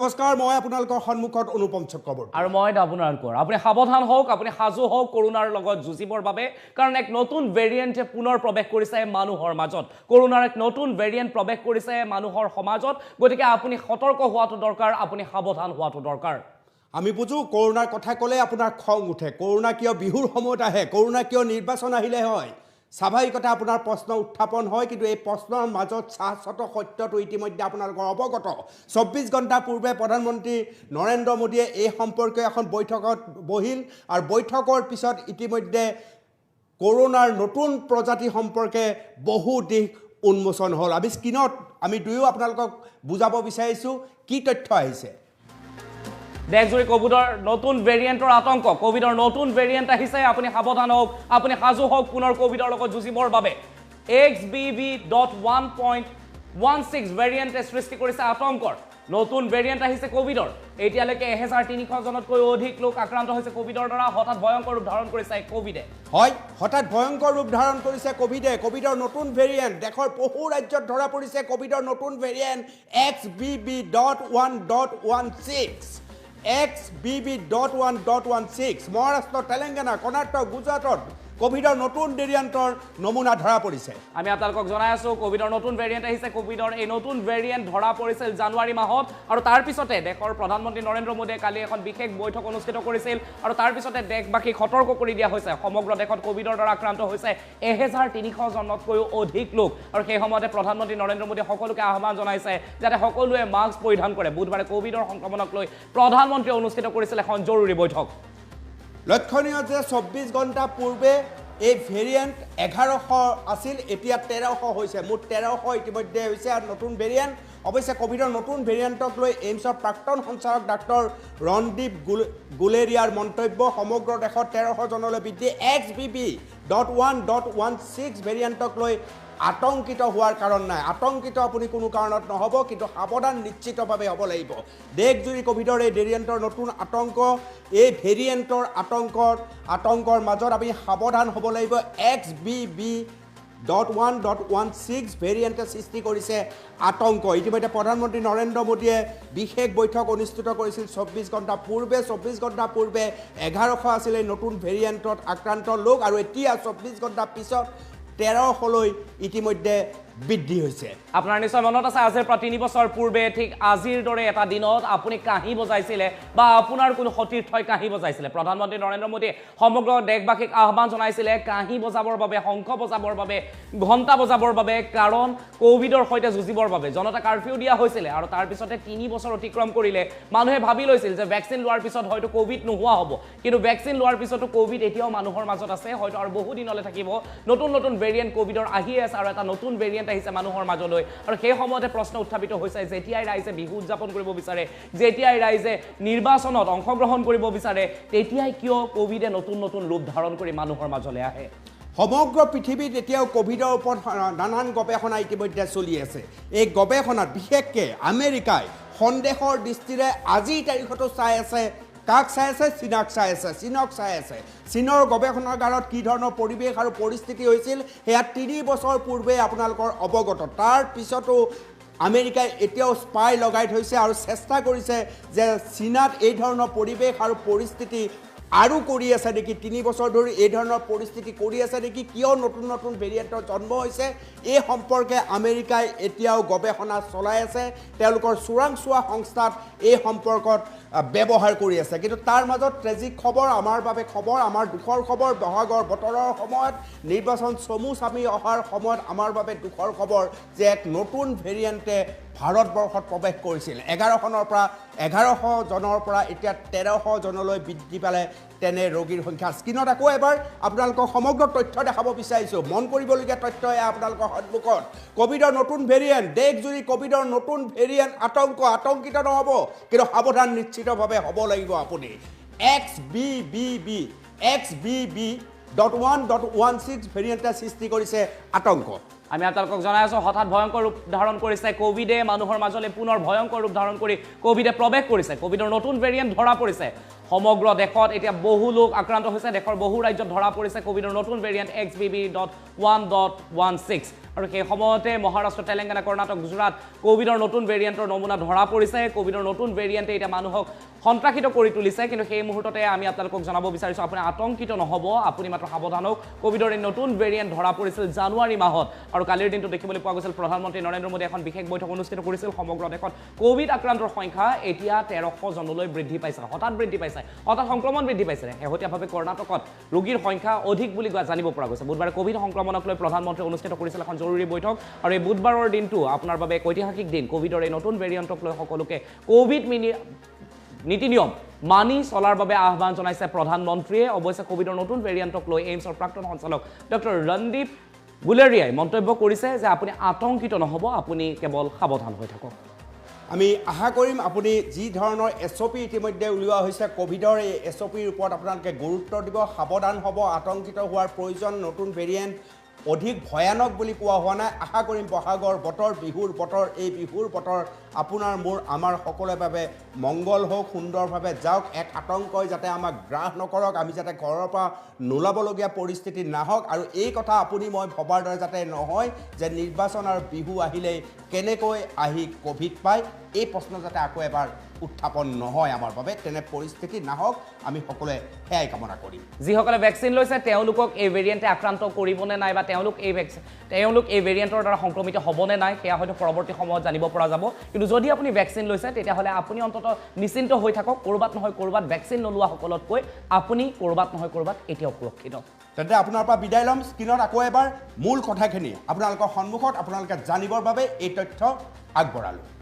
নমস্কাৰ, মই আপোনালোকৰ সন্মুখত অনুপম চক্ৰৱৰ্তী আৰু মই আপোনাৰ কোঁৱৰ। আপুনি সাৱধান হওক, আপুনি সাজু হওক কৰোণাৰ লগত যুঁজিবৰ বাবে, কাৰণ এক নতুন ভেৰিয়েণ্টে পুনৰ প্ৰৱেশ কৰিছে মানুহৰ মাজত। কৰোণাৰ এক নতুন ভেৰিয়েণ্ট প্ৰৱেশ কৰিছে মানুহৰ সমাজত, গতিকে আপুনি সতৰ্ক হোৱাটো দৰকাৰ, আপুনি সাৱধান হোৱাটো দৰকাৰ। আমি বুজো কৰোণাৰ কথা ক'লে আপোনাৰ খং উঠে। কৰোণা কিয় বিহুৰ সময়ত আহে, কৰোণা কিয় নিৰ্বাচন আহিলে হয়, স্বাভাৱিকতে আপোনাৰ প্ৰশ্ন উত্থাপন হয়। কিন্তু এই প্ৰশ্নৰ মাজত শাশ্বত সত্যটো ইতিমধ্যে আপোনালোকৰ অৱগত। 24 ঘণ্টা পূৰ্বে প্ৰধানমন্ত্ৰী নৰেন্দ্ৰ মোদীয়ে এই সম্পৰ্কীয় এখন বৈঠকত বহিল আৰু বৈঠকৰ পিছত ইতিমধ্যে কৰোণাৰ নতুন প্ৰজাতি সম্পৰ্কে বহু দিশ উন্মোচন হ'ল। আমি স্ক্ৰীণত আমি দুয়ো আপোনালোকক বুজাব বিচাৰিছোঁ কি তথ্য আহিছে। দেশজুৰি কোভিডৰ নতুন ভেৰিয়েণ্টৰ আতংক, কোভিডৰ নতুন ভেৰিয়েণ্ট আহিছে, আপুনি সাৱধান হওক, আপুনি সাজু হওক পুনৰ কোভিডৰ লগত যুঁজিবৰ বাবে। XBB.1.16 ভেৰিয়েণ্টে সৃষ্টি কৰিছে আতংকৰ। নতুন ভেৰিয়েণ্ট আহিছে কোভিডৰ। এতিয়ালৈকে 1300 জনতকৈ অধিক লোক আক্ৰান্ত হৈছে কোভিডৰ দ্বাৰা। হঠাৎ ভয়ংকৰ ৰূপ ধাৰণ কৰিছে কোভিডে। হয়, হঠাৎ ভয়ংকৰ ৰূপ ধাৰণ কৰিছে কোভিডে। কোভিডৰ নতুন ভেৰিয়েণ্ট দেশৰ বহু ৰাজ্যত ধৰা পৰিছে। কোভিডৰ নতুন variant XBB.1.16, XBB.1.16 Maharashtra, Telangana, Karnataka, গুজৰাটত কোভিডৰ নতুন ভেৰিয়েণ্টৰ নমুনা ধৰা পৰিছে। আমি আপোনালোকক জনাই আছোঁ কোভিডৰ নতুন ভেৰিয়েণ্ট আহিছে। কোভিডৰ এই নতুন ভেৰিয়েণ্ট ধৰা পৰিছিল জানুৱাৰী মাহত আৰু তাৰ পিছতে দেশৰ প্ৰধানমন্ত্ৰী নৰেন্দ্ৰ মোদীয়ে কালি এখন বিশেষ বৈঠক অনুষ্ঠিত কৰিছিল আৰু তাৰ পিছতে দেশবাসীক সতৰ্ক কৰি দিয়া হৈছে। সমগ্ৰ দেশত কোভিডৰ দ্বাৰা আক্ৰান্ত হৈছে 1300 জনতকৈও অধিক লোক আৰু সেই সময়তে প্ৰধানমন্ত্ৰী নৰেন্দ্ৰ মোদীয়ে সকলোকে আহ্বান জনাইছে যাতে সকলোৱে মাস্ক পৰিধান কৰে। বুধবাৰে কোভিডৰ সংক্ৰমণক লৈ প্ৰধানমন্ত্ৰীয়ে অনুষ্ঠিত কৰিছিল এখন জৰুৰী বৈঠক। লক্ষণীয় যে 24 ঘণ্টা পূৰ্বে এই ভেৰিয়েণ্ট 1100 আছিল, এতিয়া 1300 হৈছে। মুঠ 1300 ইতিমধ্যে হৈছে আৰু নতুন ভেৰিয়েণ্ট। অৱশ্যে কোভিডৰ নতুন ভেৰিয়েণ্টক লৈ এইমছৰ প্ৰাক্তন সঞ্চালক ডাক্তৰ ৰণদীপ গুলেৰিয়াৰ মন্তব্য, সমগ্ৰ দেশত 1300 জনলৈ বৃদ্ধি। XBB.1.16 ভেৰিয়েণ্টক লৈ আতংকিত হোৱাৰ কাৰণ নাই। আতংকিত আপুনি কোনো কাৰণত নহ'ব, কিন্তু সাৱধান নিশ্চিতভাৱে হ'ব লাগিব। দেশজুৰি কোভিডৰ এই ভেৰিয়েণ্টৰ নতুন আতংক, এই ভেৰিয়েণ্টৰ আতংকৰ মাজত আমি সাৱধান হ'ব লাগিব। XBB.1.16 ভেৰিয়েণ্টে সৃষ্টি কৰিছে আতংক। ইতিমধ্যে প্ৰধানমন্ত্ৰী নৰেন্দ্ৰ মোদীয়ে বিশেষ বৈঠক অনুষ্ঠিত কৰিছিল 24 ঘণ্টা পূৰ্বে। 24 ঘণ্টা পূৰ্বে 1100 আছিল এই নতুন ভেৰিয়েণ্টত আক্ৰান্ত লোক আৰু এতিয়া 24 ঘণ্টা পিছত 1300লৈ ইতিমধ্যে বৃদ্ধি হৈছে। আপোনাৰ নিশ্চয় মনত আছে আজিৰ পৰা 3 বছৰ পূৰ্বে ঠিক আজিৰ দৰে এটা দিনত আপুনি কাঁহী বজাইছিলে বা আপোনাৰ কোনো সতীৰ্থই কাঁহী বজাইছিলে। প্ৰধানমন্ত্ৰী নৰেন্দ্ৰ মোদীয়ে সমগ্ৰ দেশবাসীক আহ্বান জনাইছিলে কাঁহী বজাবৰ বাবে, শংখ বজাবৰ বাবে, ঘণ্টা বজাবৰ বাবে, কাৰণ কোভিডৰ সৈতে যুঁজিবৰ বাবে জনতা কাৰফিউ দিয়া হৈছিলে আৰু তাৰপিছতে 3 বছৰ অতিক্ৰম কৰিলে। মানুহে ভাবি লৈছিল যে ভেকচিন লোৱাৰ পিছত হয়তো কোভিড নোহোৱা হ'ব, কিন্তু ভেকচিন লোৱাৰ পিছতো কোভিড এতিয়াও মানুহৰ মাজত আছে, হয়তো আৰু বহু দিনলৈ থাকিব। নতুন নতুন ভেৰিয়েণ্ট কোভিডৰ আহি আছে আৰু এটা নতুন ভেৰিয়েণ্ট আহিছে মানুহৰ মাজলৈ আৰু সেই সময়তে প্ৰশ্ন উত্থাপিত হৈছে, যেতিয়াই ৰাইজে বিহু উদযাপন কৰিব বিচাৰে, যেতিয়াই ৰাইজে নিৰ্বাচনত অংশগ্ৰহণ কৰিব বিচাৰে, তেতিয়াই কিয় কোভিডে নতুন নতুন ৰূপ ধাৰণ কৰি মানুহৰ মাজলৈ আহে? সমগ্ৰ পৃথিৱীত এতিয়াও কোভিডৰ ওপৰত নানান গৱেষণা ইতিমধ্যে চলি আছে। এই গৱেষণাত বিশেষকৈ আমেৰিকাই সন্দেহৰ দৃষ্টিৰে আজিৰ তাৰিখতো চাই আছে। কাক চাই আছে? চীনাক চাই আছে, চীনক চাই আছে। চীনৰ গৱেষণাগাৰত কি ধৰণৰ পৰিৱেশ আৰু পৰিস্থিতি হৈছিল সেয়া 3 বছৰ পূৰ্বে আপোনালোকৰ অৱগত। তাৰ পিছতো আমেৰিকাই এতিয়াও স্পাই লগাই থৈছে আৰু চেষ্টা কৰিছে যে চীনাত এই ধৰণৰ পৰিৱেশ আৰু পৰিস্থিতি আৰু কৰি আছে নেকি, 3 বছৰ ধৰি এই ধৰণৰ পৰিস্থিতি কৰি আছে নেকি, কিয় নতুন নতুন ভেৰিয়েণ্টৰ জন্ম হৈছে, এই সম্পৰ্কে আমেৰিকাই এতিয়াও গৱেষণা চলাই আছে। তেওঁলোকৰ চোৰাংচোৱা সংস্থাত এই সম্পৰ্কত ব্যৱহাৰ কৰি আছে। কিন্তু তাৰ মাজত ট্ৰেজিক খবৰ, আমাৰ বাবে খবৰ, আমাৰ দুখৰ খবৰ, বহাগৰ বতৰৰ সময়ত নিৰ্বাচন চমু চাপি অহাৰ সময়ত আমাৰ বাবে দুখৰ খবৰ যে এক নতুন ভেৰিয়েণ্টে ভাৰতবৰ্ষত প্ৰৱেশ কৰিছিল। 1100 জনৰ পৰা এতিয়া 1300 জনলৈ বৃদ্ধি পালে তেনে ৰোগীৰ সংখ্যা। স্ক্ৰীণত আকৌ এবাৰ আপোনালোকক সমগ্ৰ তথ্য দেখাব বিচাৰিছোঁ। মন কৰিবলগীয়া তথ্য এয়া আপোনালোকৰ সন্মুখত। কোভিডৰ নতুন ভেৰিয়েণ্ট, দেশজুৰি কোভিডৰ নতুন ভেৰিয়েণ্ট আতংক। আতংকিত নহ'ব, কিন্তু সাৱধান নিশ্চিতভাৱে হ'ব লাগিব আপুনি। XBB.1.16 ভেৰিয়েণ্টে সৃষ্টি কৰিছে আতংক। আমি আপোনালোকক জনাই আছোঁ হঠাৎ ভয়ংকৰ ৰূপ ধাৰণ কৰিছে কোভিডে, মানুহৰ মাজলৈ পুনৰ ভয়ংকৰ ৰূপ ধাৰণ কৰি কোভিডে প্ৰৱেশ কৰিছে। কোভিডৰ নতুন ভেৰিয়েণ্ট ধৰা পৰিছে। সমগ্ৰ দেশত এতিয়া বহু লোক আক্ৰান্ত হৈছে। দেশৰ বহু ৰাজ্যত ধৰা পৰিছে কোভিডৰ নতুন ভেৰিয়েণ্ট XBB.1.16 আৰু সেই সময়তে মহাৰাষ্ট্ৰ, তেলেংগানা, কৰ্ণাটক, গুজৰাট কোভিডৰ নতুন ভেৰিয়েণ্টৰ নমুনা ধৰা পৰিছে। কোভিডৰ নতুন ভেৰিয়েণ্টে এতিয়া মানুহক সন্ত্ৰাসিত কৰি তুলিছে। কিন্তু সেই মুহূৰ্ততে আমি আপোনালোকক জনাব বিচাৰিছোঁ, আপুনি আতংকিত নহ'ব, আপুনি মাত্ৰ সাৱধান হওক। কোভিডৰ এই নতুন ভেৰিয়েণ্ট ধৰা পৰিছিল জানুৱাৰী মাহত আৰু কালিৰ দিনটো দেখিবলৈ পোৱা গৈছিল প্ৰধানমন্ত্ৰী নৰেন্দ্ৰ মোদীয়ে এখন বিশেষ বৈঠক অনুষ্ঠিত কৰিছিল। সমগ্ৰ দেশত কোভিড আক্ৰান্তৰ সংখ্যা এতিয়া 1300 জনলৈ বৃদ্ধি পাইছে, হঠাৎ বৃদ্ধি পাইছে, হঠাৎ সংক্ৰমণ বৃদ্ধি পাইছে। শেহতীয়াভাৱে কৰ্ণাটকত ৰোগীৰ সংখ্যা অধিক বুলি জানিব পৰা গৈছে। বুধবাৰে কোভিড সংক্ৰমণক লৈ প্ৰধানমন্ত্ৰীয়ে অনুষ্ঠিত কৰিছিল এখন জৰুৰী বৈঠক আৰু এই বুধবাৰৰ দিনটো আপোনাৰ বাবে এক ঐতিহাসিক দিন। কোভিডৰ এই নতুন ভেৰিয়েণ্টক লৈ সকলোকে কোভিড নীতি নিয়ম মানি চলাৰ বাবে আহ্বান জনাইছে প্ৰধানমন্ত্ৰীয়ে। অৱশ্যে কোভিডৰ নতুন ভেৰিয়েণ্টক লৈ এইমছৰ প্ৰাক্তন সঞ্চালক ডক্টৰ ৰণদীপ গুলেৰিয়াই মন্তব্য কৰিছে যে আপুনি আতংকিত নহ'ব, আপুনি কেৱল সাৱধান হৈ থাকক। আমি আশা কৰিম আপুনি যি ধৰণৰ SOP ইতিমধ্যে উলিওৱা হৈছে কোভিডৰ, এই SOPৰ ওপৰত আপোনালোকে গুৰুত্ব দিব, সাৱধান হ'ব, আতংকিত হোৱাৰ প্ৰয়োজন। নতুন ভেৰিয়েণ্ট অধিক ভয়ানক বুলি কোৱা হোৱা নাই। আশা কৰিম বহাগৰ বতৰ, বিহুৰ বতৰ, এই বিহুৰ বতৰ আপোনাৰ মোৰ আমাৰ সকলোৰে বাবে মংগল হওক, সুন্দৰভাৱে যাওক। এক আতংকই যাতে আমাক গ্ৰাস নকৰক, আমি যাতে ঘৰৰ পৰা নোলাবলগীয়া পৰিস্থিতি নাহক। আৰু এই কথা আপুনি মই ভবাৰ দৰে যাতে নহয় যে নিৰ্বাচন আৰু বিহু আহিলেই কেনেকৈ আহি কোভিড পায়, এই প্ৰশ্ন যাতে আকৌ এবাৰ উত্থাপন নহয় আমাৰ বাবে, তেনে পৰিস্থিতি নাহক, আমি সকলোৱে সেয়াই কামনা কৰিম। যিসকলে ভেকচিন লৈছে তেওঁলোকক এই ভেৰিয়েণ্টে আক্ৰান্ত কৰিবনে নাই বা তেওঁলোক এই ভেৰিয়েণ্টৰ দ্বাৰা সংক্ৰমিত হ'বনে নাই সেয়া হয়তো পৰৱৰ্তী সময়ত জানিব পৰা যাব। কিন্তু যদি আপুনি ভেকচিন লৈছে তেতিয়াহ'লে আপুনি অন্ততঃ নিশ্চিন্ত হৈ থাকক, ক'ৰবাত নহয় ক'ৰবাত ভেকচিন নোলোৱাসকলতকৈ আপুনি ক'ৰবাত নহয় ক'ৰবাত এতিয়াও সুৰক্ষিত। তেন্তে আপোনাৰ পৰা বিদায় ল'ম। স্ক্ৰীণত আকৌ এবাৰ মূল কথাখিনি আপোনালোকৰ সন্মুখত আপোনালোকে জানিবৰ বাবে এই তথ্য আগবঢ়ালোঁ।